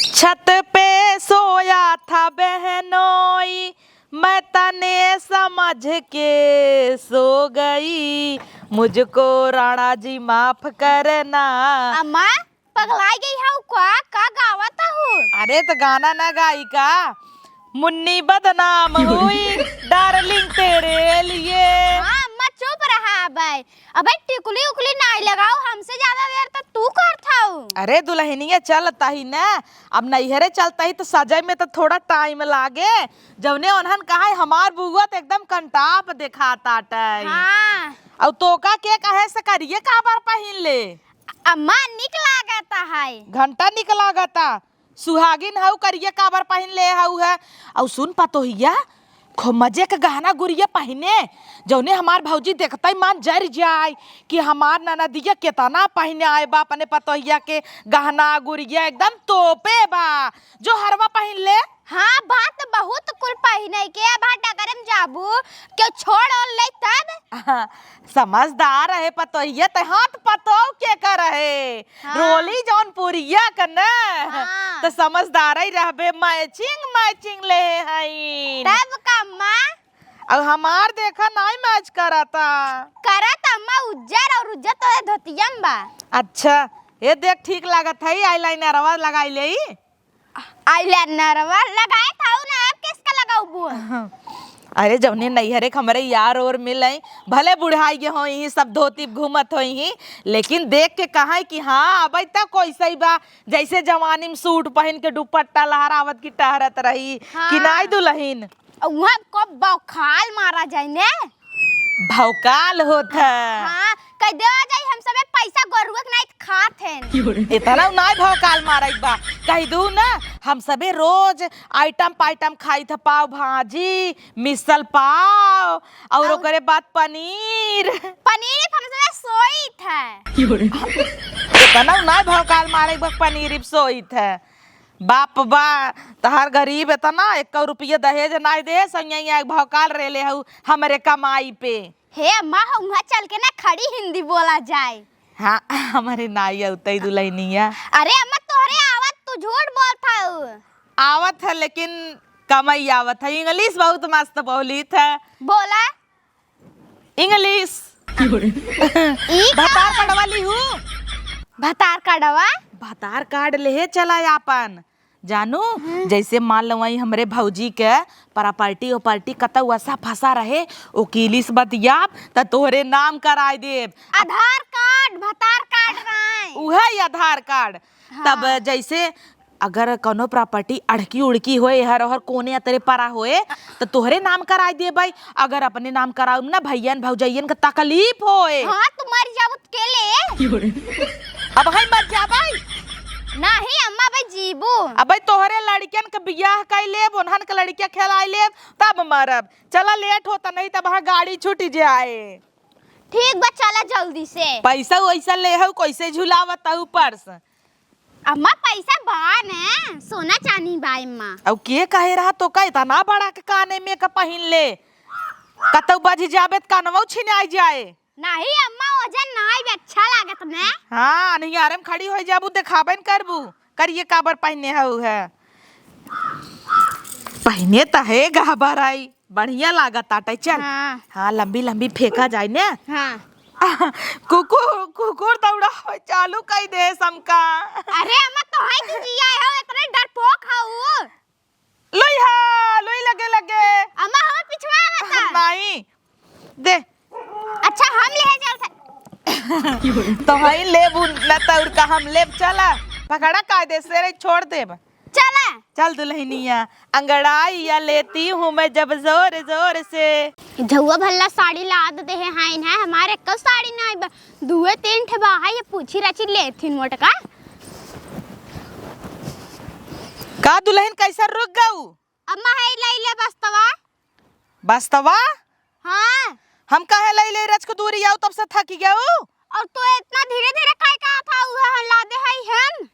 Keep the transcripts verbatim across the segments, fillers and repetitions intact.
छत पे सोया था बहनोई, मैं तने समझ के सो गई, मुझको राणा जी माफ करना। अम्मा, पगलाई गई हऊ का? का गावत हऊ? अरे, त गाना ना गाई का? मुन्नी बदनाम हुई, डार्लिंग तेरे लिए। हाँ, अम्मा, चुप रहा अबे। अबे, टिकुली उकुली नाई लगाओ, हमसे ज्यादा देर तक तू करत हऊ। अरे दुलहिनिया, चलत ही ना, अब नैहरे चलत ही त सजै में त थोड़ा टाइम लागे। जौने ओनहन कहा है, हमार बुआ त एकदम कंटाप देखात आटै। हाँ। अउ तोका के कहे से करिए काबर पहिन ले? अम्मा, निक लागत है। घंटा निक लागत। सुहागिन हऊ, करिया काबर पहिन ले हऊ है। अउ सुन पतोहिया, खूब मजे के गहना गुरिया पहिने, जौने हमार भौजी देखतै मन जरि जाए कि हमार ननदिया केतना पहिने आए बा अपने पतोहिया के गहना गुरिया, एकदम तोपे बा। जो हरवा पहिन ले। हाँ, बात बहुत कुल पहिने के, अब डगरे में जाबू, केहू छोड़ ओड़ ले तब। समझदार है पतोहिया, ते हाथ पतोह के कर है। हाँ। रोली जौनपुरिया क न, हाँ। त समझदार ही रहबे, matching matching लेहे हईन। तब का अम्मा? अब हमार देखा नाई match करता। करत अम्मा, उज्जर और उज्जर तो धोतिया में बा। अच्छा, ये देख ठीक लागत है, eyelinerवा लगाई लेई। Eyelinerवा लगाए थाऊ ना, अब किसका लगाउबू? अरे जौने नैहरे के हमरे यार ओर मिलै, भले बुढ़ाई गे होइहीं, सब धोती घूमत होइहीं, लेकिन देख के कहै कि हाँ, अबै त कोइसै बा, जैसे जवानी में सूट पहिन के दुपट्टा लहरावत की टहरत रही, कि हाँ। नाई दुलहिन? उहाँ कब बौखाल मारा जाए ने? भौकाल होत है। हाँ, कह देवा जाई हम सबे पैसा गोरुआ के नाई खात हैं। एतना नाई भौकाल मारत बा। कह दू ना, हम सबे रोज item पाइटम खाइत है, पाव भाजी, मिसल पाव, और और ओकरे बाद पनीर। पनीर हम सबे सोइत है। एतना नाई भौकाल मारत बा, पनीर सोइत है। बाप बा, तहार गरीब एतना, एक्कौ रुपया दहेज नाई दे, सैया भौकाल रेले हऊ हमरे कमाई पे। हे अम्मा, उहाँ चल के ना खड़ी हिंदी बोला जाए। हाँ, हमरे नाई अउतै दुलहिनिया। अरे अम्मा, तोहरे आवत तू झूठ बोलत हऊ। आवत है, लेकिन कमई आवत है। English बहुत मस्त बोलित है। बोला। English। ई का? भतार कार्डवा लिहू। भतार कार्डवा? भतार कार्ड लेहे चला आपन। जानू, हम्म। जैसे मान लो वही हमरे भौजी के property ओपर्टी कतौ असा फंसा रहे, ओकीली से बतियाब, त तोहरे नाम कराई देब। आधार कार्ड, भतार कार्ड नाई। उहै आधार कार्ड। हाँ। तब जैसे अगर कौनो property अड़की उड़की होए, एहर ओहर कोने अतरे परा होए, त तोहरे नाम कराई देबै। अगर अपने नाम कराउब ना, भैयन भौजैयन के तकलीफ होए। हाँ, तू मर जाबू त के ले? अबहीं मर जाबै? नहीं अम्मा, अबहीं जीबू। अबहीं तोहरे लड़िकन के बियाह कई लेब, उन्हन के लड़िका खेलाई लेब, तब मरब। चला, late होता, नहीं तब हाँ गाड़ी छूट जाए। ठीक बा, चला जल्दी से। पैसा वैसा लेहू, कैसे झुलावत हऊ purse? अम्मा, पैसा बा ने, सोना चानी बा अम्मा। अब के कहे रहा तोका एतना बड़ा के काने में का पहिन ले, कतौ बझ जाबे त कानवौ छिनाई जाए। नहीं अम्मा, वजन नाई बे, अच्छा लागत ने। हाँ, अन्हियारे में खड़ी होइ जाबू, देखाबे न करबू, करिए काबर पहिने हऊ है। पहिने त है गहबर आई। बढ़िया लागत आटे, चल। हाँ। हाँ, लंबी लंबी फेंका जाए ने। हाँ। कुकुर, कुकुर दौड़ा हो, चालू कई दे समका। अरे अम्मा, तोहई तो जिया हो, इतने डरपोक हऊ। लुई हा, लुई लगे लगे। अम्मा, हमें पिछवा आवता। नहीं, दे। अच्छा, हम ले चल। तोहई लेबू न तौर का हम लेब, चला। पकड़ा कायदे से रे, छोड़ देब। चला। चल दुलहिनिया, अंगड़ाइया लेती हूँ मैं जब जोर जोर से। झउआ भल्ला साड़ी लाद देहे हैं, इन्हें हमारे एक्को साड़ी नाई बा, दुए तीन ठे बा है, ये पूछी रची लेथिन मोटका। का दुलहिन, कैसे रुक गऊ? अम्मा है लई ले बस्तवा। बस्तवा? हाँ। हम काहे लई ले रच के दूरी आऊ, तब से थक गऊ। और तू इतना धीरे धीरे काहे कहत हऊ, उहे हम लादे हई हम।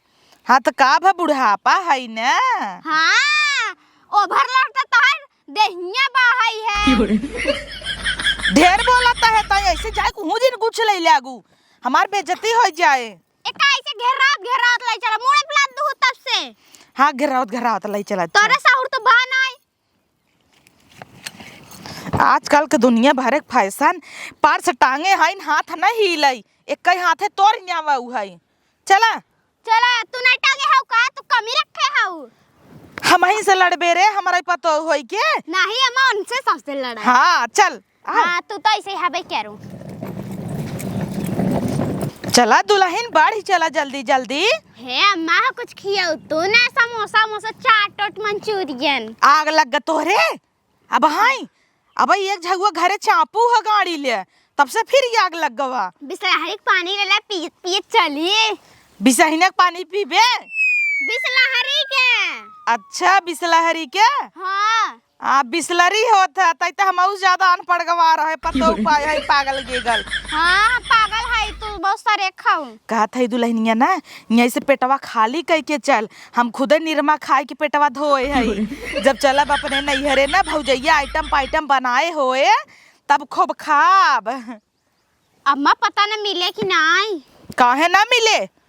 हाँ, त का भा बुढ़ापा हई न। हाँ, overload त तोहर देहिया बा हई है। ढेर बोलत है, त ऐसे जाए कुहू दिन कुछ लई ले आगू, हमार बेइज्जती होइ जाए। एका ऐसे घेरात घेरात लई चला, मुड़े पे लाद दूँ तब से। हाँ, घेरावत घेरावत लई चला। तोरे साहुर तो बा नाई। आजकल के दुनिया भरे के फैशन, पर्स टांगे हईन, हाथ न हिलई, एक ही हाथे तोर न्यावा उ हई। चला। चला, तू नहीं टांगे हऊ का? तू कमी रखे हऊ। हमही से लड़बे रे, हमरा पतो होई के? नहीं अम्मा, उनसे सबसे लड़ा। हाँ, चल। हाँ, तू तो ऐसे ही हबे करू। चला दुलहिन, बढ़ी चला जल्दी जल्दी। हे अम्मा, कुछ खियाऊ तू ना, समोसा, मोसा, चाट, ओट, मंचूरियन। आग लग ग तोहरे। अब हाई, अब एक झगुआ घरे चापू ह गाड़ी ले, तब से फिर ई आग लग गवा। बिसलहरी के पानी ले ले, पियत पियत चली। बिसहिने के पानी पीबे? बिसलहरी के। अच्छा, बिसलहरी के? हाँ। आ, बिसलरी होत ह, तई त हमहू ज्यादा अनपढ़ गवार है, पतो उपाय है, पागल गेगल। हाँ, पागल है तू, बहुत सारे खाऊ। कहत है दुलहिनिया ना, यहीं से पेटवा खाली कई के चल, हम खुदे निरमा खाए के पेटवा धोए है। जब चलब अपने नैहरे ना, भौजैया आइटम पाइटम बनाए होए, तब खूब खाब। अम्मा, पता न मिले कि नाई। काहे ना मिले?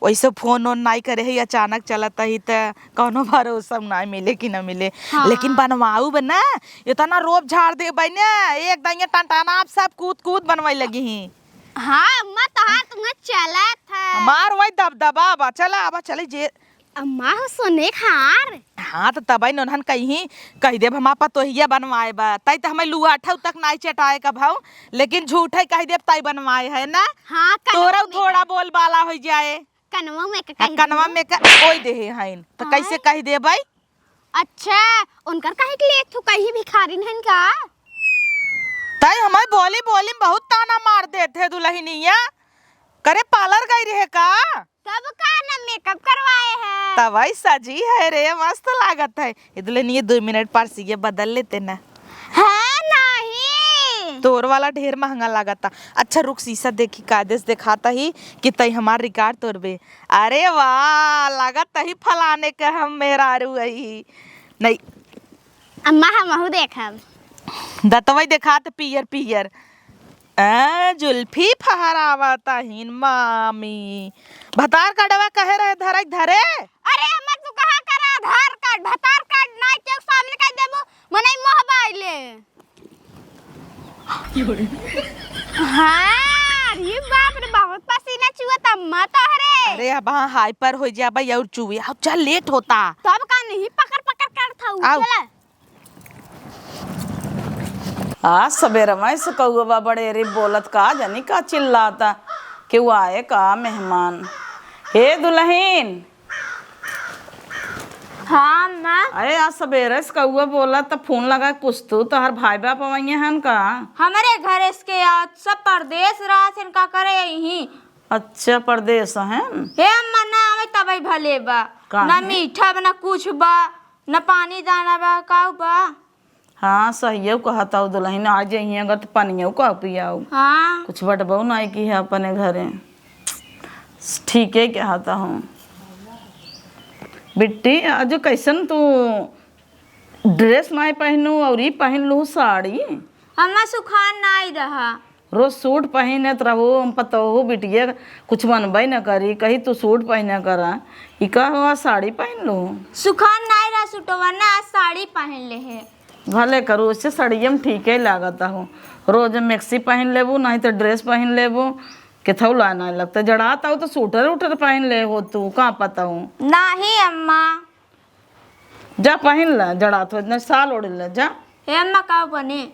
वैसे फोन ओन नाई करे है, अचानक चलत ही त कौनो भरोसा नाई मिले कि ना मिले। हाँ। लेकिन बनवाऊ बे ना, इतना रोब झाड़ देबे ना, एक दाइया टनटनाब सब कूद कूद बनवाई लगी ही। हाँ अम्मा, तोहार तुम्हें चलत है। हमार वही दबदबा बा, चला आबा, चली जे अम्मा हो सोने खार। हाँ, त तबई नोनहन कहीं कह देब, हमार पतोहिया बनवाए बा, तई त हमें लुआठा तक नाई चटाए का भाऊ, लेकिन झूठे कह देब, तई बनवाए है ना। हाँ, कनवा तोरा में थोड़ा का। बोल बाला हो जाए। कनवा में का हाँ, कह कनवा देबू? में का ओई देहे हईन, त हाँ। कैसे कह देबई? अच्छा, उनकर काहे के लिए तू कहीं भिखारिन हन का? तई हमें बोली बोली में बहुत ताना मार देत है दुलहिनिया। करे पार्लर गई रहे का? तब का ना मेकअप करवाए है। तबई सजी है रे, मस्त लागत है। इधले नहीं, दो मिनट पार सीए बदल लेते ना। हाँ, नहीं। तोर वाला ढेर महंगा लागता। अच्छा रुक, शीशा देखी, कायदे से देखाता ही कि तई हमार रिकॉर्ड तोड़बे। अरे वाह, लागत ही फलाने के हम मेहरारू हई। नहीं। अम्मा, हमहू देखब। दतवई देखात पियर पियर। आ, जुल्फी फहरावत हिन मामी। भतार कार्डवा कहे रहे धरे, धरे? अरे अम्मा, तू कहा करा आधार कार्ड, भतार कार्ड नाई के शामिल कर देबो, मनई मोहबाइले। हाँ, अरे बाप रे, बहुत पसीना चुअत अम्मा तोहरे। अरे अब हाँ हाइपर हो जाबे और चुए, आओ चल, लेट होता। तब का नहीं पकड़ पकड़ करत हऊ, आओ। चला। आज सबेरवा से कौआ बड़े रे बोलत का जानी का चिल्लाता, केहू आए का मेहमान। हे दुलहिन। हाँ अम्मा। अरे आज सबेरे से कौआ बोलत त फोन लगा के पूछ तू, तोहर भाई बाप अवइया हन का? हमरे घर इसके आज सब परदेस रहत हन, का करे यहीं? अच्छा परदेस हन। हे अम्मा ना आवे तबई भले बा। काहे? ना मीठा बा, ना कुछ बा, ना पानी दाना बा, का बा? हाँ, सहियो कहत हऊ दुलहिन, आ जइहें अगर त पनियो का पियाऊ। हाँ। कुछ बटबऊ नाई की है अपने घरे। ठीके कहत हऊ। बिट्टी, आज कैसन तू ड्रेस नाई पहिनू और ई पहिन लू साड़ी? अम्मा सुखान नाई रहा। रोज सूट पहिनत रहू, हम पतोहू बिटिया कुछ बनबे न करी, कही तू सूट पहिना करा, ई का हुआ साड़ी पहिन लू? सुखान नाई रहा सूटवा ना, आज साड़ी पहिन ले है। भले करू, उससे सड़ियम ठीके लागत हो। रोज मैक्सी पहिन लेबू, नाहीं त ड्रेस पहिन लेबू, केथऊ ला नाहीं लगता। जड़ात हो त सूटर उटर पहिन ले हो तू, का पता हो। नाहीं अम्मा। जा पहिन ला, जड़ात हो इतना साल ओढ़ ले, जा। हे अम्मा, का बने?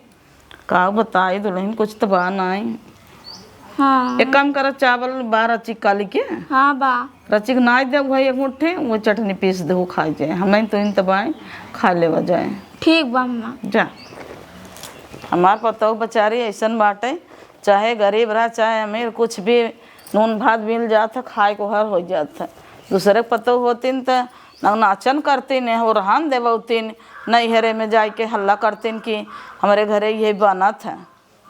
का बताई दुलहिन, कुछ त बा नाहीं। हाँ। एक काम कर, चावल बा रचिक काली के? हाँ बा। रचिक नाई दे भाई एक मुट्ठी, वो चटनी पीस दे, वो खाई जाए। हम नाहीं तो इन तबाई खा लेवा जाए। ठीक बा अम्मा। जा। हमार पतोह बेचारी ऐसन बाटे, चाहे गरीब रहा, चाहे अमीर, कुछ भी नून भात मिल जात है, खाए को हर हो जात है। दूसरे के पतोह होतिन त न नाचन करतिन, हो रहन देवतिन, नैहरे में जाए के हल्ला करतिन कि हमरे घरे ये बनत है।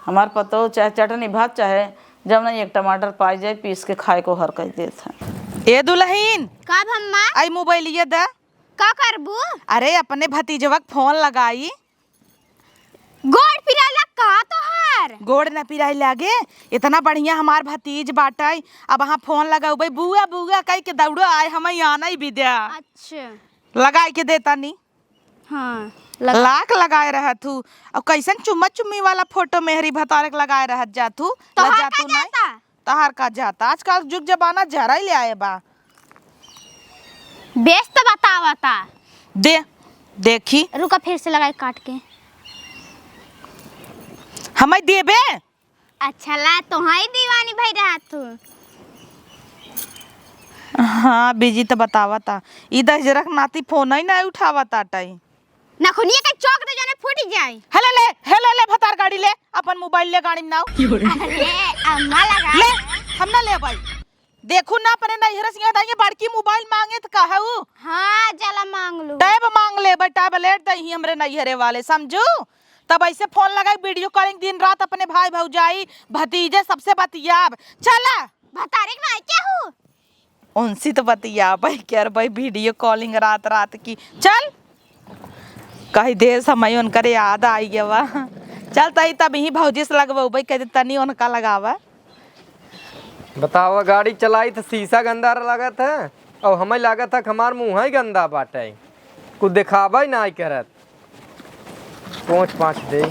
हमार पतोह चाहे चटनी भात, चाहे जब नहीं एक टमाटर पाई जाए, पीस के खाए को हर कह देत है। ए दुलहिन, का भम्मा? आई मोबाइलिया दा। का करबू? अरे, अपने भतीजवा के फोन लगाई। गोड़ पिराला का तोहार? गोड़ न पिराई लागे, इतना बढ़िया हमार भतीज बाटै। अब अहाँ फोन लगौबै, "बुआ, बुआ," कहि के दौड़ो आए, हमें आना ही विद्या। अच्छा। लगाई के देता नी। हाँ, लगा। लाख लगाए रहत हू। अब कैसन चुम्मा चुम्मी वाला फोटो मेहरी भतारे के लगाए रहत जात हू? तोहार लज्जा का तू नहीं? जाता? तोहार का जाता? आजकल जुग जमाना जरा ही ले आए बा। बेस तो बतावता। दे, देखी। रुका, फिर से लगाई काट के। हमें देबे? अच्छा ला, तोहाई दीवानी भई रहत हू। हाँ, बिजी त बतावता। ई दहिजरा के नाती फोन ही ना उठावत आटई। नखुनिया के चौक दे जाने फूट जाए। हेले ले, हेले ले, भतार गाड़ी ले, अपन मोबाइल ले गाड़ी में नाव। अरे, अम्मा लगा। ले, हम ना ले भाई। देखू ना अपने नैहरे से यहाँ ये बड़की मोबाइल मांगे त कहू। हाँ, चला मांग लू। टैब मांग ले भाई, टैबलेट दही हमरे नैहरे वाले, समझू? तब ऐसे फोन लगाई, वीडियो कॉलिंग दिन रात अपने भाई भौजाई भतीजे सबसे बतियाब। चला। भतारे के नाई क्या हूँ? उनसे तो बतियाब भाई, क्या भाई वीडियो कॉलिंग रात रात की। चल। कही दे समय उनकर याद आई गवा। चल तई तब यही भौजी से लगबो भाई, कह दे तनी उनका लगावा। बतावा, गाड़ी चलाई त शीशा गंदा लागत है, और हमें लागत है कि हमार मुँह ही गंदा बाटे, कुछ देखाबे नाई करत। पहुँच पाँच दे।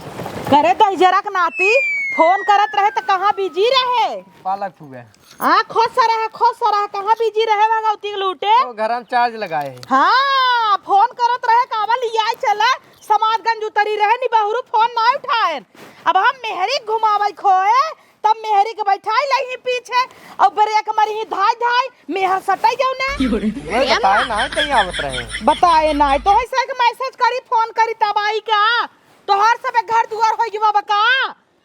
करे दहिजरा के नाती, फोन करत रहे त कहाँ बिजी रहे? पालक हुए। हाँ, खुश रहे, खुश रहे, कहाँ बिजी रहे भगवती के लूटे? वो घर में चार्ज लगाए है। हाँ, फोन करत रहे, कावा लियाई चला, समाजगंज उतरी रहे, निबहरु फोन ना उठाएन। अब हम मेहरी घुमावे खोए, तब मेहरी के बैठाई लही पीछे, और ब्रेक मरी ही धाई धाई, मेहर सटाई जाऊ ने। वह बताए ना कहीं आवत रहे। बताए ना, तो ऐसे के मैसेज करी, फोन करी, तब आई का? तोहर सब घर दुआर होई गवा बा का?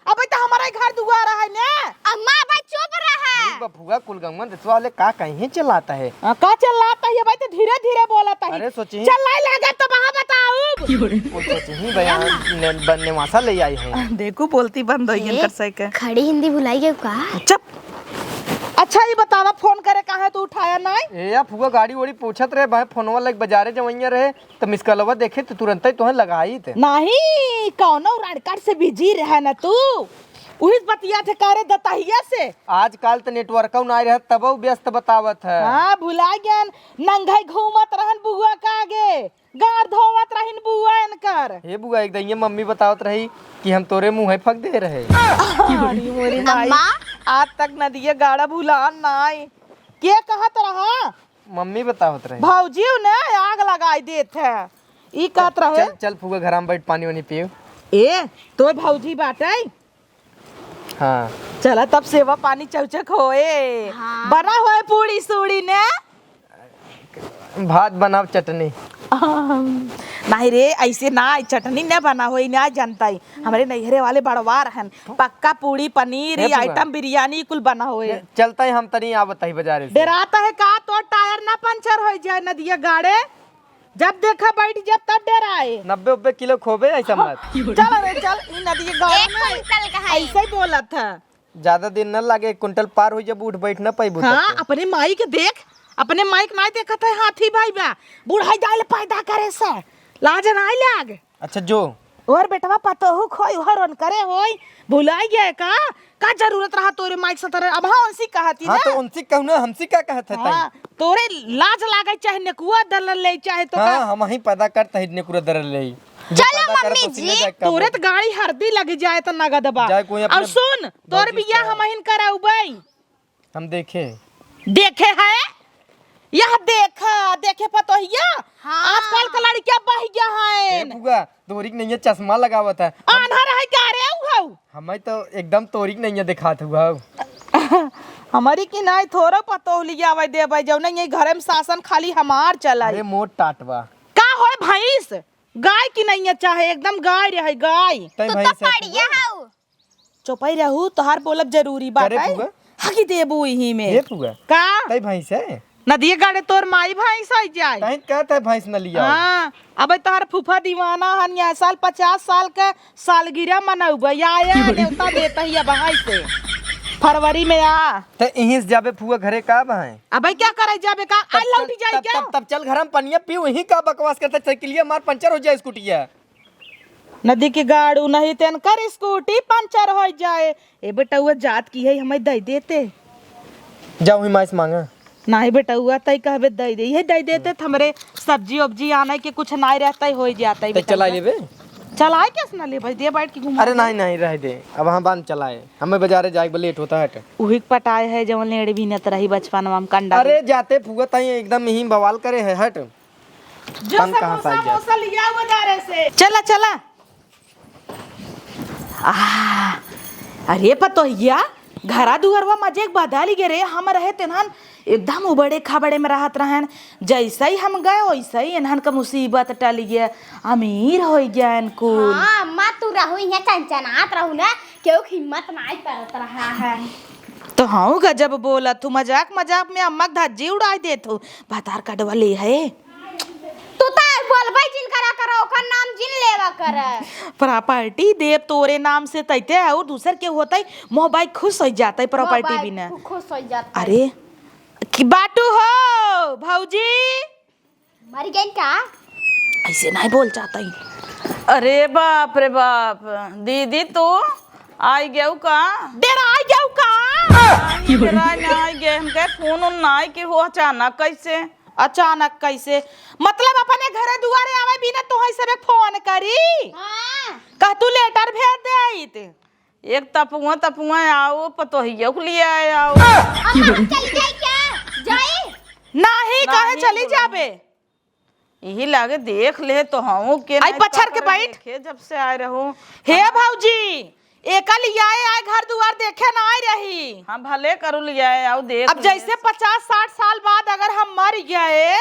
अबे तो हमारा ही घर दुआर है ने। अम्मा, अबे चुप रहा। ठीक बा फुआ, कुल गंगमन देसवा वाले का कहीं चिल्लाता है? हाँ, का चिल्लाता है भाई? तो धीरे धीरे बोलता है। अरे सोची। चिल्लाई लगे तो वहाँ बताऊ। कुल सोची ही बयान ने, बन नेवासा ले आई है। देखू बोलती बंद हो गई ए, इनकर सही के। खड़ी हिंदी भुलाई गई का? चुप। अच्छा ये बतावा फोन करे काहे तू उठाया नाई? ए या फुआ गाड़ी ओड़ी पूछत रहे भाई, फोनवा लग बाजारे जवैया रहे। त मिस कॉलवा देखे त तुरंतई तोहे लगाइत। नाही, कौनो रड़कड़ से बिजी रहे न तू। उही बतिया थे करे दतहिया से। आजकल त नेटवर्कौ नाई रहत तबौ व्यस्त बतावत है। हाँ, भुला गयन। नंघई घूमत रहन बुआ का आगे। गार धोवत रहिन बुआ इनकर। हे बुआ, एक दिन ये मम्मी बतावत रही कि हम तोरे मुँहे फक दे रहे। अरे मोरी माई, अम्मा। आज तक नदिया गाड़ा भुलान नाई। के कहत रहा? मम्मी बतावत रही। भौजी ने आग लगाई देत है। ई कहत रहे। चल, चल फुआ, घर में बैठ, पानी वानी पियो। ए, तो भौजी बाटे? हाँ। चला तब सेवा पानी चौचक होए। हाँ। बना होए पूड़ी सूड़ी ने? भात बनाओ, चटनी। अहम, नहीं रे, ऐसे ना, चटनी न बना होई, ना जनता ही। हमरे नैहरे वाले बड़वार हन, पक्का पूड़ी, पनीर, हे ई फुआ। आइटम, बिरयानी कुल बना होए। चलता ही हम तनी आवत ही बाजारे से। डेरात है का, तोर टायर ना पंचर होई जाए नदिया गाड़े? जब देखा बैठ जब तब डेराए। नब्बे उब्बे किलो खोबे ऐसा मत। चल रे चल, ई नदिया गाड़े एक में कुंटल का है। ऐसे ही बोलत है। ज्यादा दिन न लागे, एक कुंटल पार होई, जब उठ बैठ न पाइबू तब हाँ, तो। अपने माई के देख, अपने माई के नाई देखत है, हाथी भाई बा, बुढ़ाई जाए ले पैदा करे से, लाज नाई लाग। अच्छा जो। और बेटवा पतोहू खोई, हर ओन करे होई, भुलाई गए का? का जरूरत रहा तोरे माई के सतरे? अब हाँ, उनसे कहती हाँ, ना। तो उनसे कहू ना, हमसे का कहत है हाँ, तई? तोरे लाज लागे, चाहे नेकुआ दलल ले, चाहे तो हाँ, का? हम ही पैदा करता है नेकुआ दलल ले। जो चलो पैदा करे मम्मी तो उसी जी। ले जाए का तोरे बोल। तो गाड़ी हरदी लग जाए तो नगद बा। जाए कोई अपने अब सुन, तोर भौजी बियाह से। हम अहिन कराउबई। हम देखे। देखे है? यह देखा, देखे पतोहिया? हाँ। आजकल का लड़कियां बह गया है। ए फुआ, तोरी के नैया चश्मा लगावत है। आन्हर है का रे उ हऊ? हमें तो एकदम तोरी के नैया दिखात हुआ। हमारी की नाई थोरो पतोह लियावे देबे, जौने ये घरे में शासन खाली हमार चलाई। अरे मोट टाटवा। का होए भैंस? गाय की नैया चाहे एकदम गाय रहे, गाय। तै तो, भैंस तो है पड़िया फुआ? हऊ। चुपई रहू, तोहार बोलब जरूरी बात करे है। फुआ? हगी देबू इही में। ए फुआ। का? तै भैंस है? नदिया गाड़े तोर माई भैंस आई जाए। तै कहत है भैंस न लिया। हाँ, अबे तोहार फूफा दीवाना हन, यह साल पचास साल के सालगिरह मनउबे, आया है, न्योता देता ही अब वहाँ से। फरवरी में आ। तै इहीं से जाबे फुआ घरे का बहाए? अबे क्या करे जाबे का? आज तब लौटी चल, जाए तब, क्या? तब, तब चल घर में पनिया पी, वहीं का बकवास करता, साइकिलिया मार पंचर हो जाए स्कूटिया। नदी के गाड़ू नहीं तेन कर स्कूटी पंचर हो जाए। ए बेटा, वो जात की है, हमें दे देते। जाओ ही माइस मांगा। नाहीं बेटउआ, तई कहबे दई दे, इहे दई देते त हमरे सब्जी उब्जी आने के कुछ नाहीं रहता, होइ जाता तो चला बेटउआ। लेबे। चलाए कैसे ना लेबे, दे बैठ के घुमा अरे दे। नाहीं, नाहीं, रह दे, अब हम बांध चलाए, हमें बाजारे जाए के लेट होता है। उही के पटाए है जवन लेड़ बीनत रही बचपन में हम कंडा अरे में। जाते फुआ ताई एकदम ही बवाल करे है, हट। जो तंग कहाँ से समोसा आई जात? मोसा लिया बाजारे से। चला, चला। आह, अरे पतोहिया, घरा दुअरवा मजे के बदल गए रे। हम रहे तेनहन एकदम उबड़े खबड़े में रहत रहन, जैसे ही हम गए वैसे ही इन्हन का मुसीबत टल गया, अमीर हो गया इनकुल। हाँ अम्मा, तू रहू यहाँ चनचनात रहू ना, केहू के हिम्मत नाई करत रहा है। तो हाँ गजब बोला तू, मजाक मजाक में अम्मा के धज्जी उड़ाई देत हो। भतार कटवा ले है। तू तो बोलबे जिन करा कर, ओकर नाम जिन लेवा कर। प्रॉपर्टी देब तोरे नाम से तैते और दूसर के होतई, मोह भाई खुश हो जाता है प्रॉपर्टी बिना। खु-, खुश हो जाता है। अरे की बाटू हो भौजी? मर गई का? ऐसे नहीं बोल चाहता ही। अरे बाप रे बाप, दीदी तू आई गयू का? डेराई गयू का? नहीं, डेराई ना आई गए, हमके फोन उन ना आई कि हो अचानक कैसे? अचानक कैसे? मतलब अपने घरे दुआरे आवे बिना तोहई सबे फोन करी? हाँ। कह तू लेटर भेज दे आइत। एक तपुआ तपुआ आओ, पतोहियो के लिए आए आओ। अब हम चली जाई क्या? जाई? नाही, काहे नाही चली बोला। जाबे? यही लागे देख ले तो हूँ के आई नहीं पछर के पकड़ बैठ। देखे जब से आए रहो। हे भौजी, एका लियाए आए घर दुआर देखे ना आए रही। हाँ, भले करू लियाए आओ देख अब ले। जैसे पचास साठ साल बाद अगर हम मर गए,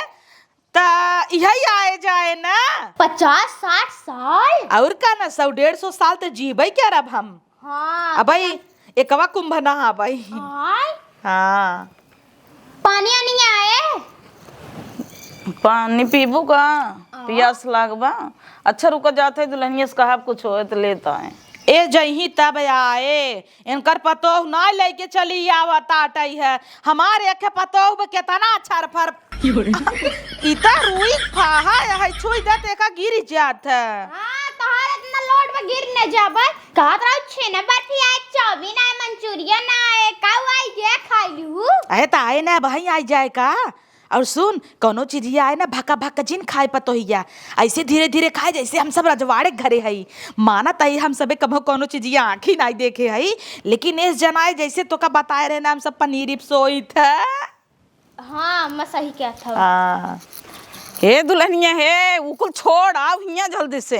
त इहई आए जाए ना। पचास साठ साल? और का ना, सौ डेढ़ सौ साल त जीबे करब हम। हाँ। अबई, एकवा कुंभ ना अबई। हाँ। हाँ। पानी वानी आए? पानी पीबू का? हाँ। पियास लागबा? अच्छा रुको, जात है दुल्हनिया से कहा कुछ होए त लेत आए। ए जइही तब आए, इनकर पतोह ना लेके चली आवत आटई है। हमार एक पतोह बा केतना छरफर। इता रुई फाहा है, छुई दे त एका गिर जात है। हाँ, तोहर इतना लोड में गिर न जाबे। कहत रहू छेना बर्फी आए, चाउमीन आए, मंचूरियन आए, का आई जे खाई लू? अरे त आए ना, बहई आई जाए का? और सुन, कौनो चीजिया आए ना, भका भका जिन खाए पतोहिया, ऐसे धीरे धीरे खाए, जैसे हम सब रजवाड़े के घरे हई। मानत हई हम सबे कभो कौनो चीजिया आँखी नाई देखे हई, लेकिन एस जनाए जैसे तोका बताए रहे ना, हम सब पनीरी पे सोइत है। हाँ, अम्मा सही कहत हौ। हाँ। हे दुल्हनिया हे, उ कुल छोड़, आओ हियाँ जल्दी से।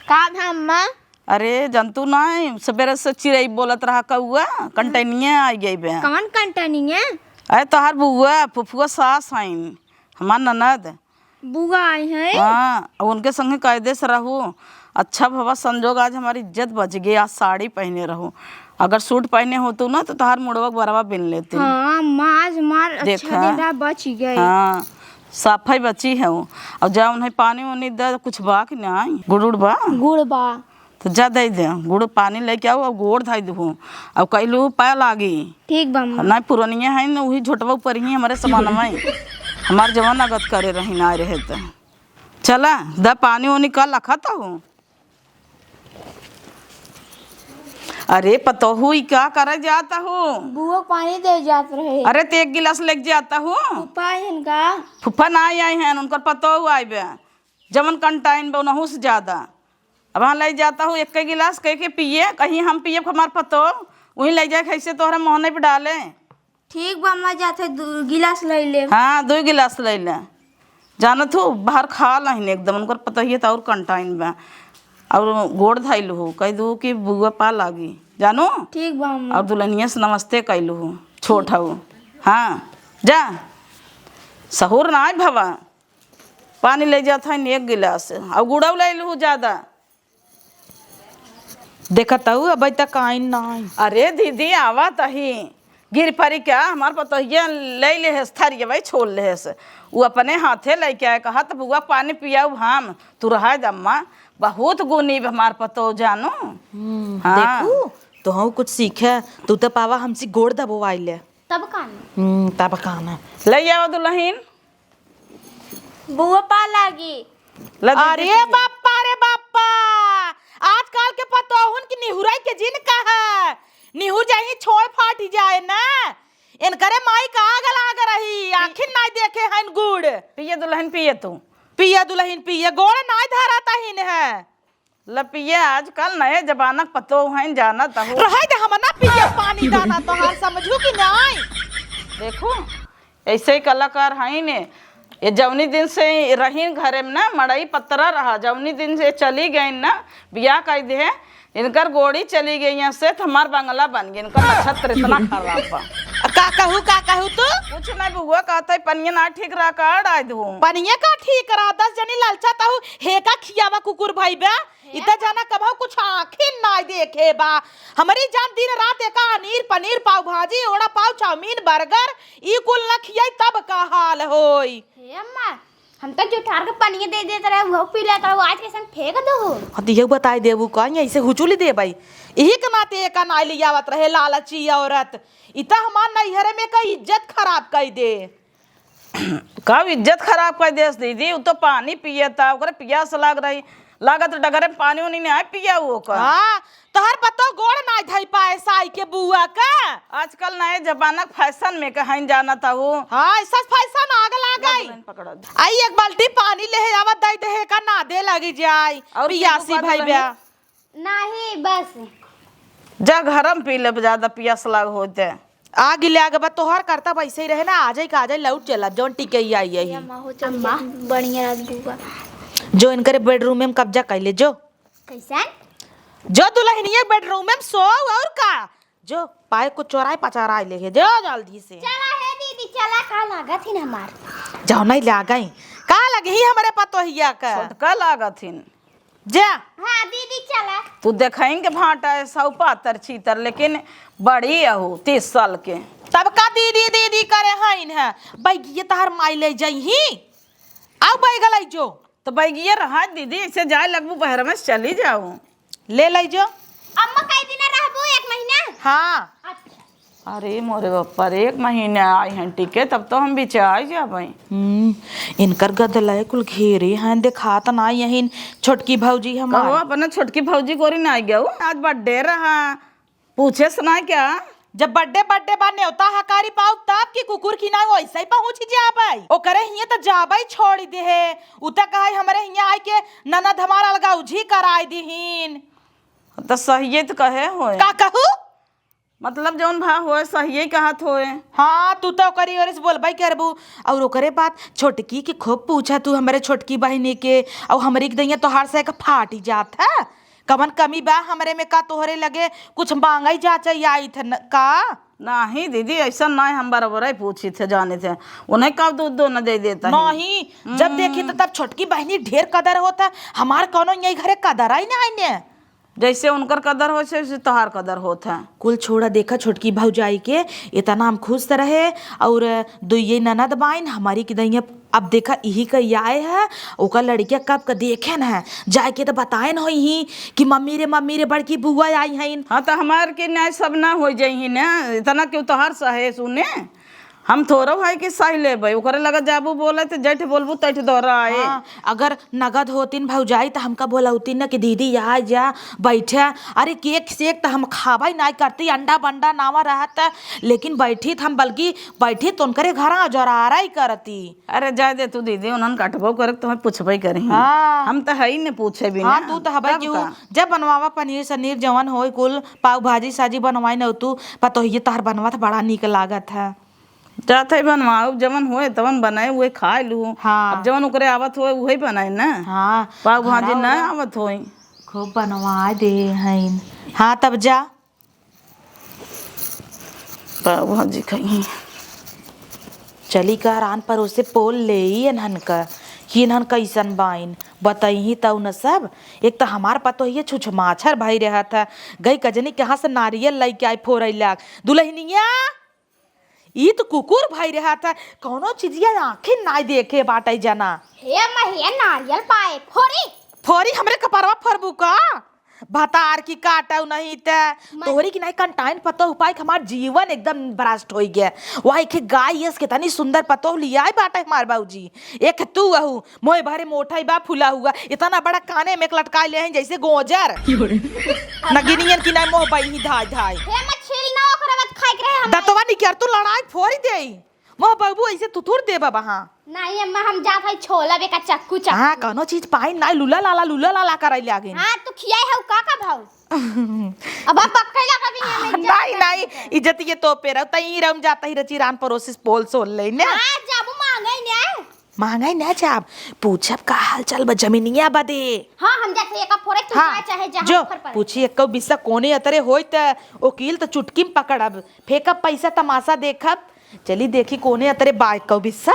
का भा अम्मा? अरे, जनतू नाई, सबेरे से चिरई बोलत रहा कौआ, कंटैनिया आई गई बे। कौन कंटैनिया? अरे, तोहार बुआ, फुफुआ सास हईन, हमार ननद। बुआ आई हैं? हाँ, अब उनके संगे कायदे से रहू। अच्छा भवा संजोग, आज हमारी इज्जत बच गई, आज साड़ी पहने रहू। अगर सूट पहने होतू ना, तो तोहार मुड़वा के बरवा बिन लेती। हाँ, अम्मा, आज हमार अच्छा देखा। दिन रहा, बच गए। हाँ, साफा ही बची है वो। अब जा उन्हें पानी वानी दे, कुछ बा कि नाई? गुड़ उड़ बा? गुड़ बा। तो जा दे दे, गुड़ पानी लेके आओ, अब गोड़ धाई दू। अब कहलू पाए लागी। ठीक बा, अम्मा। नाई पुरनिया है ना, वही झोटवा ऊपर ही हमारे समान में। हमार जवान आगत करे रही, ना रहे तो। चला, द पानी वानी का लखत हो। अरे पतोहू, ई का करे जात हो? बुआ पानी दे जात रहे। अरे, ते एक गिलास लेके जात हो। फूफा आइन का? फूफा ना आई हैं, उनकर पतोहू आइबे। जवन कंटाइन बा, उनहू से ज्यादा। अब हाँ ले जात हो एक गिलास, कह के पिए, कहीं हम पिए, हमार पतोह, वहीं ले जाए, कैसे तोहरा मोहने पे डाले। ठीक बा, अम्मा जात है, दू गिलास ले ले। हाँ, दू गिलास ले ले। जानत हो, बाहर खा लहिन एकदम, उनकर पतोहिए त और कंटाइन बा। और गोड़ धइल हो, कह दू कि बुआ पा लागी, जानो? ठीक बा, अम्मा। और दुल्हनिया से नमस्ते कैलू हो, छोट हो। हाँ, जा, सहूर ना आए भवा। पानी ले जात है एक गिलास, और गुड़ौ ले लू ज्यादा। देखत हऊ, अबे तक आइन ना आई। अरे दीदी, आवत ही। गिर परी का? हमार पतोहिया ले लेहस, थरियवे छोड़ लेहस। उ अपने हाथे लेके आए, कहत, "बुआ, पानी पियाऊ हम।" तू रहा दम्मा, बहुत गुनी बा हमार पतोह, जानो। हम्म, हाँ। देखू, तोहू कुछ सीखे, तू तो पावा हमसे गोड़ दबवाई ले। तब का ना? हम्म, तब का ना? ले आवा दुल्हन। बुआ पा लागी। ला दीदी अरे पी ले। बाप्पा रे बाप्पा, आजकल के पतोहुन की निहुराई के जिन कहा, निहुर जाही छोड़ फाटी जाए ना। इनकरे माई का आग लाग रही, आखिर नाई देखे हन गुड़। पिए दुलहिन, पिए तू। पिए दुलहिन, पिए, गोड़ नाई धरत हिन है। ल पिए, आजकल नए जमाना क पतोह हइन, जानत हऊ। रहे दे, हम ना पिए पानी दाना तोहार, समझू कि नाई? देखू, ऐसे ही कलाकार हइन। ये जौनी दिन से रहीन घरे में ना, मड़ई पतरा रहा, जौनी दिन से चली गईन ना, बियाह कइ दे, इनकर गोड़ी चली गई यहाँ से, तो हमार बंगला बन गई, इनकर नक्षत्र इतना खराब बा। का कहू, का कहू तू? कुछ नहीं बुआ, कहत है पनिया ना ठीक रहा, का डाल दूँ? पनिया का ठीक रहा, दस जनी ललचा तहू, हे का खियावा कुकुर भाई बे? इ त जाना कबहू कुछ आँखिन नाई देखे बा। हमरी जान दिन रात एका अनीर पनीर, पाव भाजी, ओड़ा पाव, चाउमीन, बर्गर, ई कुल न खियाई तब का हाल होई। हे अम्मा, हम त जुठार के पनिया दे देत रहे, उहो पी लेत रहे, आज कैसन फेंक दो हो? हाँ, त यहू बताई देबू का, ऐसे हुचुली देबई। इही के नाते एका नाई लियावत रहे लालची औरत। इ त हमार नैहरे में का इज्जत खराब कइ दे। कब इज्जत खराब कर देस दीदी? उ तो पानी पियता, ओकरे पियास लाग रही, लागत डगरे में पानी उनी नहीं पिया उ ओकर। हाँ, तोहर पतो गोड़ ना धई पाए साई के बुआ का। आजकल नए जमाना के फैशन में कहन जानत हऊ। हाँ, ऐसा फैशन आग लाग गई। बहन पकड़ा दे। आई एक बाल्टी पानी ले आवा, दई दे का ना दे लगी जाई। और पियासी पीबू का भई दुलही? ब्या। नाही, बस। जा घर में पी ले, ज्यादा पियास लाग होते। आग ले आगे बा, तोहार करता वैसे ही रहे ना, आ जाई का आ जाई, लौट चला, जौन टिके ही आई यही। अम्मा हो चल अम्मा। बढ़िया रात बुआ। जो इनकरे बेडरूम में कब्जा कर ले, जो। कैसन? जो दुल्हनिया बेडरूम में सो और का? जो पाए को चोराए पचाराए ले है, जो जल्दी से। चला हे दीदी, चला, का लागत ही ना हमार। जाओ नहीं ले आ गई। का लगी ही हमरे पतोहिया का? छोटका लागत ही। जा। हाँ, दीदी, चला। तू देखइन के भाटा है, सौ पातर छीतर, लेकिन बड़ी अहू, तीस साल के। तब का दीदी, दीदी करे हइन है? बैगिये तहर माई ले जइही। आउ बैग लइ जो। तो बैगिये रहा दीदी, ऐसे जाए लगबू बहर में से चली जाऊ। ले लइ जो। अम्मा, कई दिन रहबू? एक महीना? हाँ। अच्छा। अरे मोरे बापा रे, एक महीना आई हैं टिके, तब तो हम बिचाई जाबई। हम्म, इनकर गदलय कुल घेरे हैं, देखात ना यही छोटकी भौजी हमार। कहो, अपना छोटकी भौजी गोरी ना गयो, आज बर्थडे रहा, पूछे से ना क्या? जब बर्थडे, बर्थडे बा, न्योता हकारी पाऊ तब कि कुकुर की ना वैसे ही पहुँच जाबई। ओकरे हिये तो जाबई छोड़ दे है, उ तो कहे हमरे हिये आई के ननद हमार अलगा उझी कराई दिहीन। तो सहिए तो कहे होए। का कहू? मतलब जौन भा होए, सहिए कहत होए। हाँ, तू तो ओकरी ओर से बोलबे करबू। और ओकरे बाद छोटकी के खूब पूछा तू हमरे छोटकी बहिनी के, और हमरी के दैया तोहार से एक फाटी जात है। कवन कमी बा हमरे में का तोहरे लगे कुछ मांगई जाचई आई थे न, का? नाही दीदी, ऐसा नाही, हम बराबर ही पूछी थे, जाने थे। उन्हें कब दूध दो न दे देता है। नाही, जब हम्म। देखी तो तब छोटकी बहिनी ढेर कदर होता है, हमार कौनो यही घरे कदर आई नहीं ने। जैसे उनकर कदर होत है, वैसे तोहार कदर होत है। कुल छोड़ा, देखा छोटकी भौजाई के इतना हम खुश रहे, और दुइये ननद बाइन हमारी की दइया। अब देखा इही का आए है, ओकर लड़किया कब का देखे न है, जाए के तो बताए न होई ही कि मम्मी रे, मम्मी रे, बड़की बुआ आई हईन। हाँ, तो हमार के न्याय सब ना हो जाई ही ना, इतना क्यों तोहार सहे सुने। हम थोड़ो है कि सह लेबै, ओकरे लगे जाबू बोले तो जैठ बोलबू तैठ दोहराए। हाँ, अगर नगद होतिन भौजाई तो हमका बोलौतिन न कि दीदी आ जा बैठे। अरे केक सेक तो हम खाबा ही नाई करती, अंडा बंडा नावा रहत, लेकिन बैठी तो हम बल्कि बैठी तो उनकरे घर जोरारा ही करती। अरे जाए दे तू दीदी, उन्हन कटबो करे तो तुम्हें पूछबे करी। हाँ। हम तो है ही न पूछे भी हाँ, ना। तू तो हबे तब क्यों का? जब बनवावा पनीर सनीर जवन होई कुल पाव भाजी साजी बनवाई न तू, पतोहिए तहर बनवा तो बड़ा नीक लागत है। जात है बनवाऊ, जवन होए तवन बनाए, उहे खाए लू। हाँ। अब जवन ओकरे आवत होए, उहे बनाए ना। हाँ, पाव भाजी घरा ना उरा आवत होए। खूब बनवा दे हईन। हाँ, तब जा। पाव भाजी खाई। चली का रान परोसे पोल ले ई इन्हन का, कि इन्हन कैसन बाइन, बतइही तउ न सब। एक तो हमार पतोहिए छुछमाछर भई रहत है, गई कजनी कहाँ से नारियल लइके आई फोरई लाग। दुलहिनिया, ई तो कुकुर भई रहत है, कौनो चीजिया आँखिन नाई देखे बाटै जना। हे अम्मा, हे नारियल पाए, फोरी। फोरी हमरे कपरवा फोरबू का? भतार की काटउ नहीं ते। मैं तोहरी की नहीं कंटाइन पतोह पाई के हमार जीवन एकदम भ्रष्ट होई गया। वही के गाय यस कितनी सुंदर पतोह लियाई बाटै हमार बाबूजी। एक तू अहू, मोए भरे मोटा ही बा फुला हुआ, इतना बड़ा काने में एक लटकाए ले हैं जैसे गोजर। की हो रे? नगिनियन की नहीं मोह बही धाय धाय। हे मछली ना ओकरे बाद खाए के रहे, दतवा निकर तू लड़ाई फोरी देई। मोह बाबू ऐसे तुतुर देबा बहाँ। नहीं अम्मा, हम जात हई छोला बेका चक्कू चक्कू। हाँ, कौनो चीज पाइन नाई, लूला लाला, लूला लाला कराई लागिन। हाँ, तू खियाई हऊ का का भाऊ? अब आप बक्कैला कभी नहीं, नहीं जाता नहीं, है। इज्जत ये तो पे रहो, तई रम जाता ही रची रान परोसिस पोल सोल ले ने। हाँ, जाबू मांगे ने। मांगे ना जाब, पूछब का हाल चाल बा जमीनिया बदे। हाँ, हम जात हई एका फोरे, तू हाँ, जा चाहे जहाँ जो ऊपर पर। पूछी एक्को बिस्सा कोने अतरे होई त ओकील त चुटकी में पकड़ब, फेंकब पैसा तमाशा देखब। चली देखी कोने अतरे बा एक्को बिस्सा।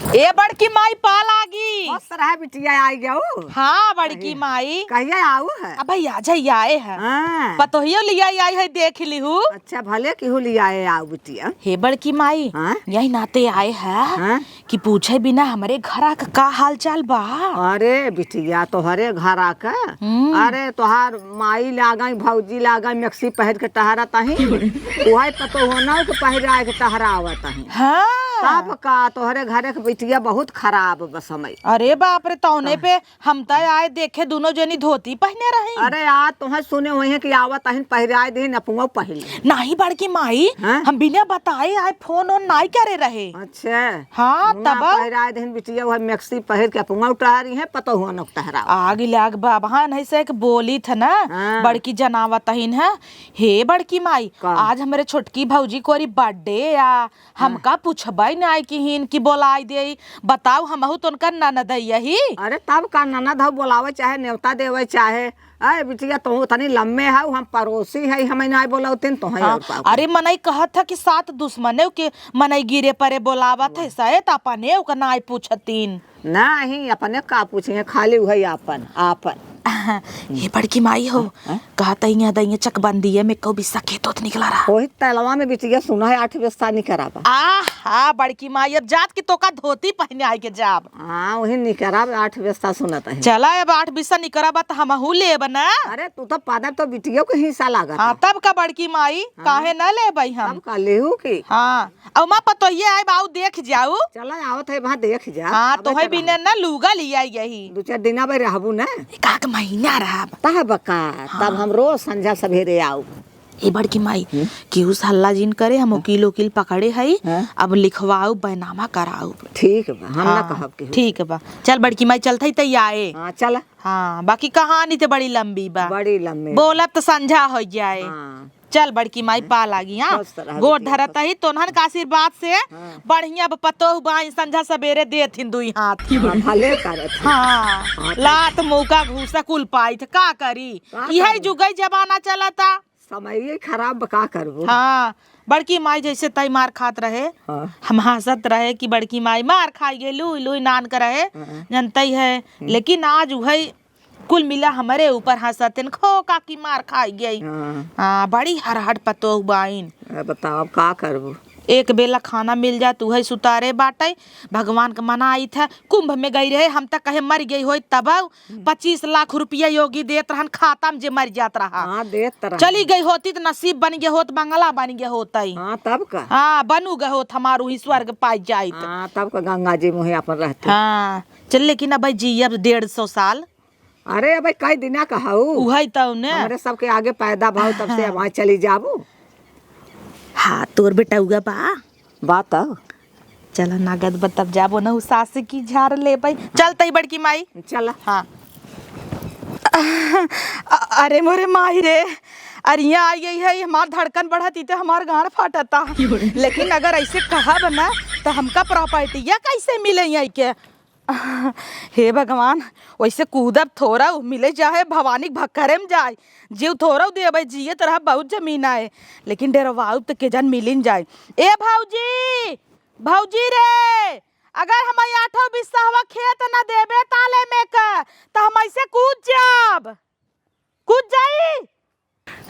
ए बड़की माई पा लागी। खुश रहा बिटिया, आई गयो। हाँ बड़की कहिया, माई। कहिया आऊ है? अब भैया जइया आए है। हाँ। पतोहियो लिया आई है, देख लिहू। अच्छा भले केहू लिया आए आऊ बिटिया। हे बड़की माई, हाँ? यही नाते आए है हाँ? कि पूछे बिना हमरे घरा क का हाल चाल बा। अरे बिटिया तोहरे घरा क? हम्म। अरे तोहार माई लागई, भौजी लागई, मैक्सी पहिर के टहरत अही। उहइ पतोहनउ के पहिराए के टहरावत अही। हाँ। तब का तोहरे घरे के बिटिया बहुत खराब बा समय। अरे बाप रे, तौने हाँ। पे हम त आए देखे दुनो जनी धोती पहिने रही। अरे आज तोहे सुने होइहैं कि आवत अहिन पहिराए दिहिन, अपनउ पहिर ले। नाहीं बड़की माई, हाँ? हम बिना बताए आए फोन ओन नाहीं करे रहे। अच्छा। हाँ, ना तब? पहिराए दिहिन बिटिया, उहइ मैक्सी पहिर के अपनउ टहरिहैं, पतोहनउ के टहरावत। आग लाग बाबा, नहीं से एक बोली थ ना, हाँ। बड़की जनावत अहिन है। हे बड़की माई, का? आज हमरे छोटकी भौजी कोरी birthday आ, हमका पूछबइ नाहीं किहिन कि बोलाइ देई। बताउ, हमहू त उनकर ननदइ अही। अरे तब का, ननद हउ, बोलावइ चाहे नेवता देवइ चाहे। अरे बिटिया, तोहू तनी लम्मे हउ, हम परोसी हई, हमइ नाहीं बोलउतिन तोहइ हाँ, अउर का। अरे मनई कहत ह कि सात दुस्मनेउ के मनई गिरे परे बोलावत ह, सहे त अपनेउ क नाहीं पूछतिन। नाहीं, अपने का पूछिहैं, खाली उहइ आपन, आपन। हे बड़की माई हो, हाँ? कहत हइया दइया चकबंदिया में एक्को बिस्सा खेत ओत निकला रहा। ओही तलवा में बिटिया सुना है, आठ बिस्सा निकरा बा। आहा, बड़की माई, अब जात कि तोका धोती पहिने आइ के जाब। हाँ, ओही निकरा बा, आठ बिस्सा सुनत है। चला, अब आठ बिस्सा निकरा बा त हमहू लेब ना। अरे, तू त पादब त बिटियो के हिस्सा लागत हाँ, है। तब का बड़की माई, हाँ। काहे न लेबइ हम? तब का लेहू की? हाँ। अउ माँ पतोहिए आइब, आउ देख जाउ। चला आवत है, वहाँ देख जा। हाँ, अबे तोहइ चला। बिना न लूगा लियाइ यही। दू चार दिना बे रहबू न। एक आध महीना रहब। तब का, हाँ। तब हम रोज संझा सवेरे आउब। ए बड़की माई, हम्म? केहू से हल्ला जिन करे, हम वकील उकील पकड़े हई, हाँ। अब लिखवाउब, बैनामा कराउब। ठीक बा, हम ना हाँ, कहब केहू। ठीक बा। चल बड़की माई, चलत हई तैयारे। हाँ, चला। हाँ, बाकी कहानी त बड़ी लम्बी बा। बड़ी लम्बी। बोलब त संझा होइ जाए। हाँ। चल बड़की माई, पा लागी, हाँ। स्वस्थ रह गोड़ बिटिया, धरत स्वस्थ। ही तोन्हन का आशीर्वाद से हाँ। बढ़िया ब-, पतोह बाइन संझा सबेरे देत हिन दुई हाथ। हाँ, भले करत ही। हाँ, हाँ, तो लात मौका घूसा कुल पाइत, का करी? का इहइ करी? जुगइ जमाना चलता। समइये खराब बा, का करबो? हाँ, बड़की माई जइसे तई मार खात रहे, हाँ। हम हँसत रहे कि बड़की माई मार खाइ गइ, लुइ लुइ नान क रहे, हाँ। जनतइ है। हम्म। लेकिन आज उहइ कुल मिला हमरे ऊपर हँसतिन, खो काकी मार खाइ गई। हाँ। हाँ, बड़ी हरहट पतोह बाइन। आ, बताओ, अब का करबू? एक बेला खाना मिल जात, उहइ सुतारे बाटइ। भगवान क मनाइत ह, कुंभ में गइ रहे, हम त कहे मरि गइ होइत तब। हम्म। पच्चीस लाख रुपया योगी देत रहन खाता में, जे मरि जात रहा। हाँ, देत रहन। चली गइ होती त नसीब बनि गए होत, बंगला बनि गए होतइ। हाँ, तब का? हाँ, बनु गए होत, हमार उही स्वर्ग पाइ जाइत। हाँ, तब का गंगा जी मुँहे आपन रहते। हाँ, चल, लेकिन अब जियब डेढ़ सौ साल। अरे, अबे कई दिना का हऊ? उहइ तउ ने। हमरे सबके आगे पैदा भाऊ, तब से हाँ। वहाँ चली जाबू। हाँ, तोर बेटउआ बा? बा तउ। चला, नगद बा, तब जाबो न, उ सास की झार लेबइ। चल तई बड़की माई। चला। हाँ। अ-, अरे मोरे माई रे, अरे हियाँ आइ गइ है, हमार धड़कन बढ़त ही त हमार गाँड़ फाटता। लेकिन अगर अइसे कहब न, त हमका प्रॉपर्टिया कइसे मिले हियाँ के? हे भगवान, वइसे कूदब थोरउ, मिले चाहे भवानी क भक्करे में जाए, जीव थोरउ देबइ, जियत रहब बहुत जमीन आए, लेकिन डेरवाउब त के जन मिलिन जाए। ए भौजी, भौजी रे, अगर हमइ आठउ बिस्सहवा खेत न देबे ताले में क, त हम अइसे कूद जाब, कूद जाई।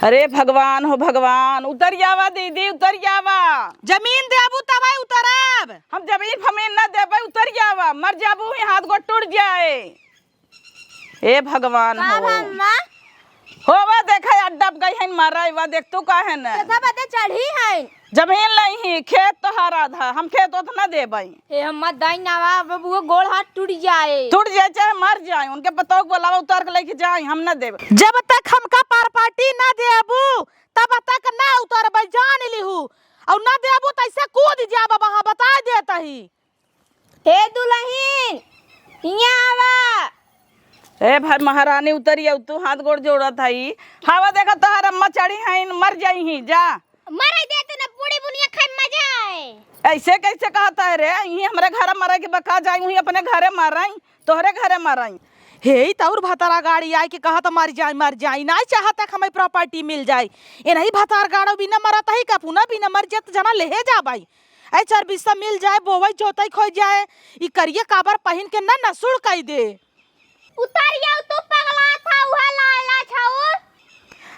अरे भगवान हो भगवान, उतरि आवा दीदी, उतरि आवा। जमीन देबू तबइ उतरब। हम जमीन फमीन न देबइ, उतरि आवा, मर जाबू ही, हाथ गोड़ टूट जाए। हे भगवान का हो। भा अम्मा? हो वा देखा, अड्डा पे गई हइन मरइ, वा देख तू का है न। केथा बदे चढ़ी हइन? जमीन लइही, खेत तोहार आधा, हम खेत ओत न देबइ। हे अम्मा, दइन आवा, अब वो गोड़ हाथ टूट जाए। टूट जाए चाहे मर जाए, उनके पतोह क बोलावा, उतार के लइके जाए, हम न देब। जब तक हमका प्रॉपर्टी न देबू, तब तक ना उतरबै, जान लिहू। अउर ना देबू त ऐसे कूद जाब, वहाँ बताइ देत ही। ए दुलहिन, हियाँ आवा। ए भाई महारानी उतरी आउ, तू हाथ गोड़ जोड़त हई। हवा देखा तोहर अम्मा चढ़ी हईन, मर जाई ही जा। मर दे तू ना, पूड़ी बुनिया खाए मजा आए। ऐसे कैसे कहत है रे? यहीं हमरे घर मरे के बका जाई, वहीं अपने घरे मरई, तोहरे घरे मरई। हे, ई तौर भतरा गाड़ी आए के कहत मर जाई, मर जाई। नाहीं चाहत है कि हमें प्रॉपर्टी मिल जाई। ए नहीं भतार गाड़ो बिना मरत ही का पुना बिना मर जात जना लेहे जा भाई। ऐ चार बिस्सा मिल जाए, बोवई जोतई खोई जाए, ई करिए काबर पहिन के न नसुड़ कई दे। उतर जाओ तू पगला था, उहे लाला छाऊ।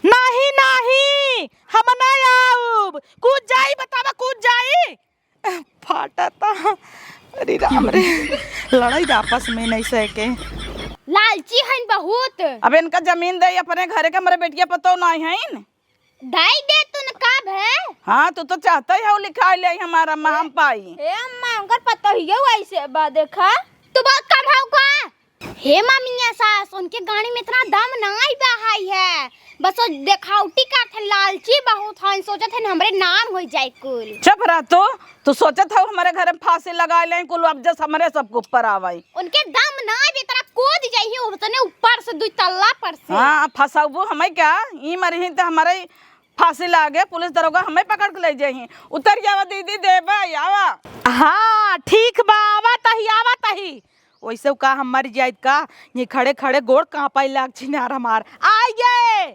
नहीं, नहीं, हम नहीं आउब। कूद जाई, बतावा, कूद जाई। फाटा था। अरे राम रे, लड़ाई दे आपस में नहीं सह के। लालची हन बहुत। अब इनका जमीन दे, अपने घरे के हमरे बेटिया पतो नहीं हईन। दाई दे तू न का भे? हाँ, तू तो चाहता ही हो लिखाई ले हमारा अम्मा हम पाई। हे अम्मा, उनकर पतोहियो ऐसे बा, देखा। तू बहुत कम हो का? हे मामिया सास, उनके गाड़ी में इतना दम नाई बा हाई है। बस वो देखावटी करत है, लालची बहुत है, सोचत है हमरे नाम हो जाए कुल। चुप रह तू। तू सोचत हऊ हमरे घरे में फांसी लगाए लेई, कुल अब जस हमरे सबके ऊपर आवई। उनके दम ना, बेतरा कूद जाइए उतने ऊपर से, दुई तल्ला पर से। हाँ, फंसाउबू हमें क्या? ई मरिही त हमरे फांसी लागे, पुलिस दरोगा हमें पकड़ के ले जाइही। उतर जावा दीदी, देबे, आवा। हाँ, ठीक बा, आवा तही, आवा तही। वैसे का हम मर जाइत का? ये खड़े खड़े गोड़ कांपे लाग छिनार हमार। आइए,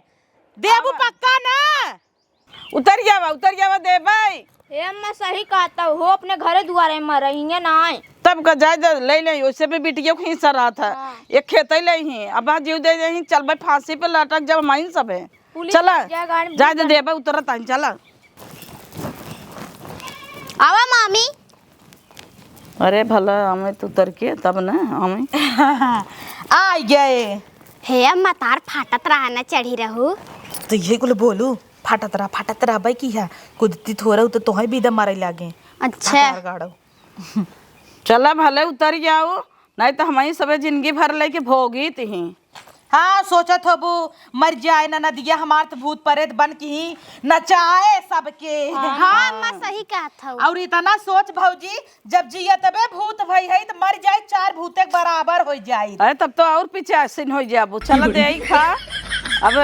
देबू आवा। पक्का ना? उतर जावा, उतर जावा, देबै। ए अम्मा, सही कहत हो, अपने घरे दुआरे मरइहें नाहीं। तब का जाए दे, ले ले, ओसे भी बिटिया के हिस्सा रहत है। हाँ। एक खेतै लेइहीं, अब हाँ जीव दे देहीं, चल भाई फांसी पे लटक जब हमाइन सब है। पुलिस चला, जा, गाड़ी में जाए दे, जा। देबै उतरत आइन, चला। आवा मामी। अरे भला हमें तो उतर के तब ना हमें। आ गए। हे अम्मा, तार फाटत रहा ना, चढ़ी रहू। तो यही कुल बोलू, फाटत रहा, फाटत रहा, भाई की है, कुदती थोड़ा तो तोहे भी दम मारे लागे। अच्छा। फाटार गाड़ो। चला भले उतर जाओ, नहीं तो हमारी सबे जिंदगी भर लेके भोगी तिही। हाँ, सोचत होबू, मर जाए ना नदिया, हमार तो भूत प्रेत बन के ही नचाए सबके। हाँ, हाँ। अम्मा, सही कहत हऊ। और इतना सोच भौजी, जब जियतबे भूत भई है, तो मर जाए, चार भूते के बराबर हो जाए। अरे, तब तो और पीछे आसिन हो जाबू। चला दे आई खा, अब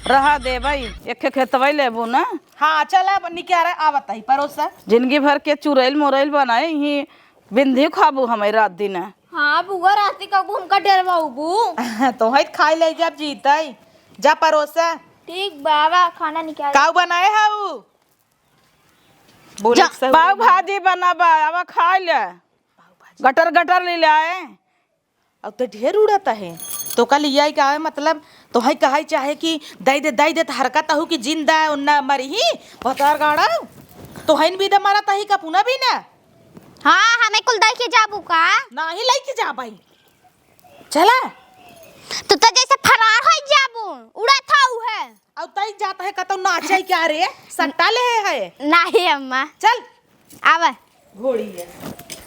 रहा दे भाई, एक खेतवई लेबू ना। हाँ, चला, अब निकारा आवत है परोसा। जिंदगी भर के चुरैल मुरैल बनाए ही बिंदी खाबू हमें रात दिन। हाँ, बुआ राती का हमका डरवाउबू। तो है खाए ले जब जीतै। जा परोसा। ठीक बाबा, खाना निकाल। काऊ बनाए हऊ? बोले जा। सही। पाव भाजी बनाबा, आवा खाए ले। गटर गटर ले ले आए। अब तो ढेर उड़त है। तो का लिया के आवे मतलब, तो है कहे चाहे कि दई दे, दई दे, तो हरकत हऊ कि जिंदा है, उन्ना मरी ही, भतार गाड़ा। तो है भी दे मारा तही का पुना भी ना। हाँ, हमें कुल दई के जाबू का? नाही लई के जा भाई। चला। तू तो जैसे फरार हो जाबू, उड़त हऊ है। अब तई जात है कतौ नाचे क्या रे? सट्टा ले है। नाही अम्मा। चल। आवे। घोड़ी है।